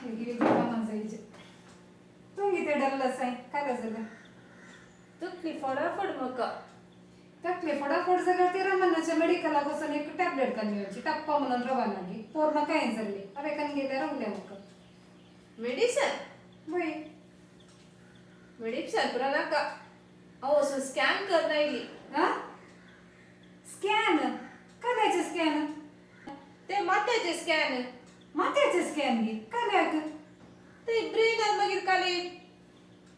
बेगी बेगी कामां जायचे. तूं कितें डरलं साय काय जालें? तकली फटाफट म्हाका. तकली फटाफट जाल्यार ती रमणाच्या मेडिकलाक वचून एक टॅबलेट करून घेवची टप्पा म्हणून रवा नागी पोर काय जाल्ली हांवें कन गेल्यार रावलें म्हाका. मेडिसन? वय. मेडिसन पुरा नाका, हांव वचून स्कॅन करना येयली. हा, स्कॅन? कल्याचे स्कॅन? ते माथ्याचे स्कॅन. माथ्याचे स्कॅन गी कल्याक? ते ब्रेनार मागीर काली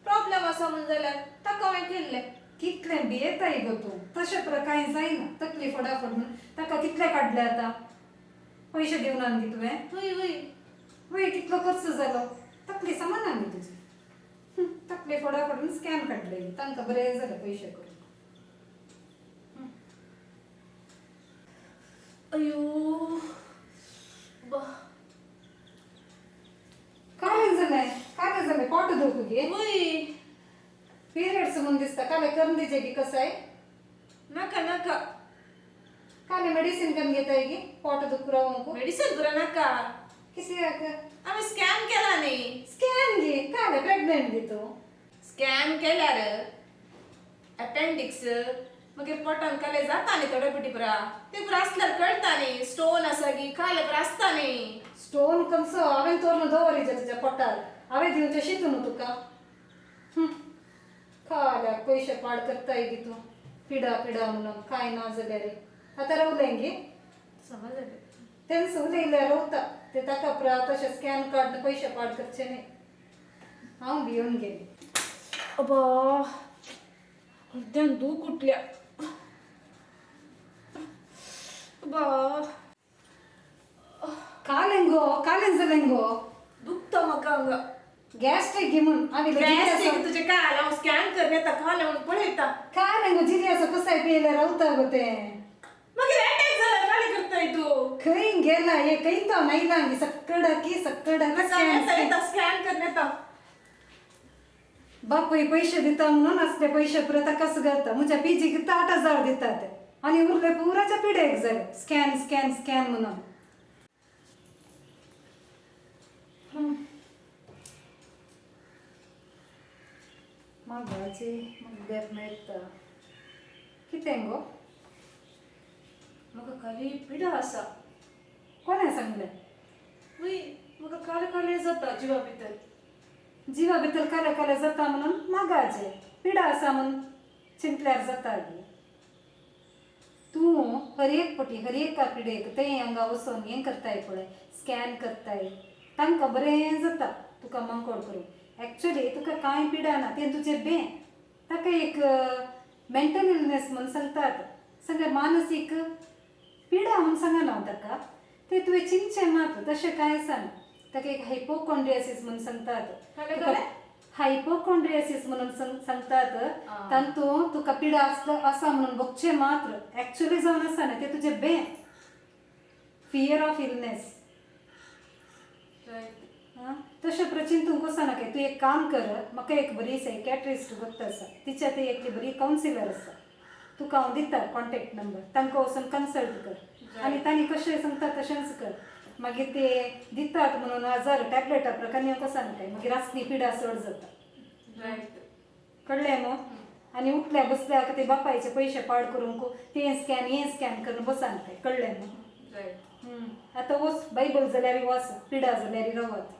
प्रॉब्लेम आसा म्हणून जाल्यार ताका हांवें केल्लें. कितलें भियेताय गो तूं, तशें पुरो कांय जायना. तकली फटाफट म्हणून ताका कितले काडले आतां पयशे दिवन गी तुवें? हय हय. वय, कितलो खर्च जालो. तकली समान न्ही तुजी. तकली फटाफट स्कॅन काडले, तांकां बरें जालें पयशे करून. अयो बा. काय जालें? काय जालें? पोट दुखू गे? वय. पिरियड्स म्हणून दिसता. काले करून दिजे की कसं नाका नाका. काले मेडिसिन करून घेताय की पोट दुखू रावंक? मेडिसन पुरा नाका. कित्याक? आमी स्कॅन केला न्ही. स्कॅन गे? काले प्रेग्नंट गे तूं? स्कॅन केल्यार अपेंडिक्स मागीर पोटान काले जाता न्ही थोडे पिटी पुरा, ते पुरा आसल्यार कळटा न्ही स्टोन आसा की काले पुरा आसता न्ही. स्टोन खंयचो? हांवें तोरून दवरिजे तुज्या पोटार, हांवें दिवचें शितू न्हू तुका. खाल्याक पयशे पाड करताय गी तूं, पिडा पिडा म्हणून कांय ना जाल्यार. आतां रावलें गे? समज जालें. तेंच उलयल्यार रावता ते. ताका पुरा तशें स्कॅन काडून पयशे पाड करचे न्ही. हांव भियोन गेलें. अबा, अर्द्यान दूख उठल्या बा. कालें गो? कालें जालें गो? दुखता म्हाका हांगा. गॅस्ट्रीक गी म्हूण हांवें. गॅस्ट्रीक तुजें काय? हांव स्कॅन कर येता काल म्हणून पळयता. कालें गो? जिरी आसा कसाय पियेल्यार रावता गो तें. मागीर अटॅक जाला काले करताय तूं? खंय गेला हे? खंय तो नायला गी सक्कडाकी सक्कडाकी. येता येता, स्कॅन कर येता. बापूय पयशे दिता म्हणून असले पयशे पुरो ताकाच घालता. म्हज्या पीजीक 8,000 दितात आनी उरले पुराच्या पिडेक जाले स्कॅन स्कॅन स्कॅन म्हणून. मागाचे मग मेळटा कितें गो? म्हाका काली पिडा आसा. कोणें सांगलें? वय, म्हाका काले काले जाता जिवा भितर. जिवा भितर काले काले जाता म्हणून मागाचे पिडा आसा म्हणून चिंतल्यार जाता गी तूं? हर एक पटी हर एका पिडेक ते हांगा वचोन हें करताय पळय, स्कॅन करताय, तांकां बरें जाता तुका मांकोड करून. एक्चुली तुका कांय पिडा ना, तें तुजें बें. ताका एक मेंटल इलनेस म्हणून सांगतात, सगळें मानसीक पिडा म्हणून सांगना हांव ताका. ते तुवें चिंतचें मात्र, तशें कांय आसना. ताका एक हायपोकॉन्ड्रियासीस म्हणून सांगतात. काले काले? हायपोकॉन्ड्रियासीस म्हणून सांगतात. तातूंत तुका पिडा आसलो आसा म्हणून बगचें मात्र, एक्चुली जावन आसना तें. तुजें बें फियर ऑफ इलनेस. तशें पुरो चिंतूंक वचनाका तूं. एक काम कर, म्हाका एक बरी सायकॅट्रिस्ट गोत्त आसा, तिच्या ती एकली बरी कावन्सिलर आसा. तुका हांव दिता कॉन्टेक्ट नंबर, तांकां वचून कन्सल्ट कर आनी तांणी कशें सांगता तशेंच कर. मागीर ते दितात म्हणून हजार टॅबलेटा प्रकार येवंक वचनाकाय, मागीर आसली पिडा चड जाता. कळ्ळें न्हू? आनी उठल्या बसल्या ते बापायचे पयशे पाड करूंक तें स्कॅन हें स्कॅन करून बसनाकाय. कळ्ळें न्हू? आतां वच, बायबल जाल्यार वाच, पिडा जाल्यार रावात.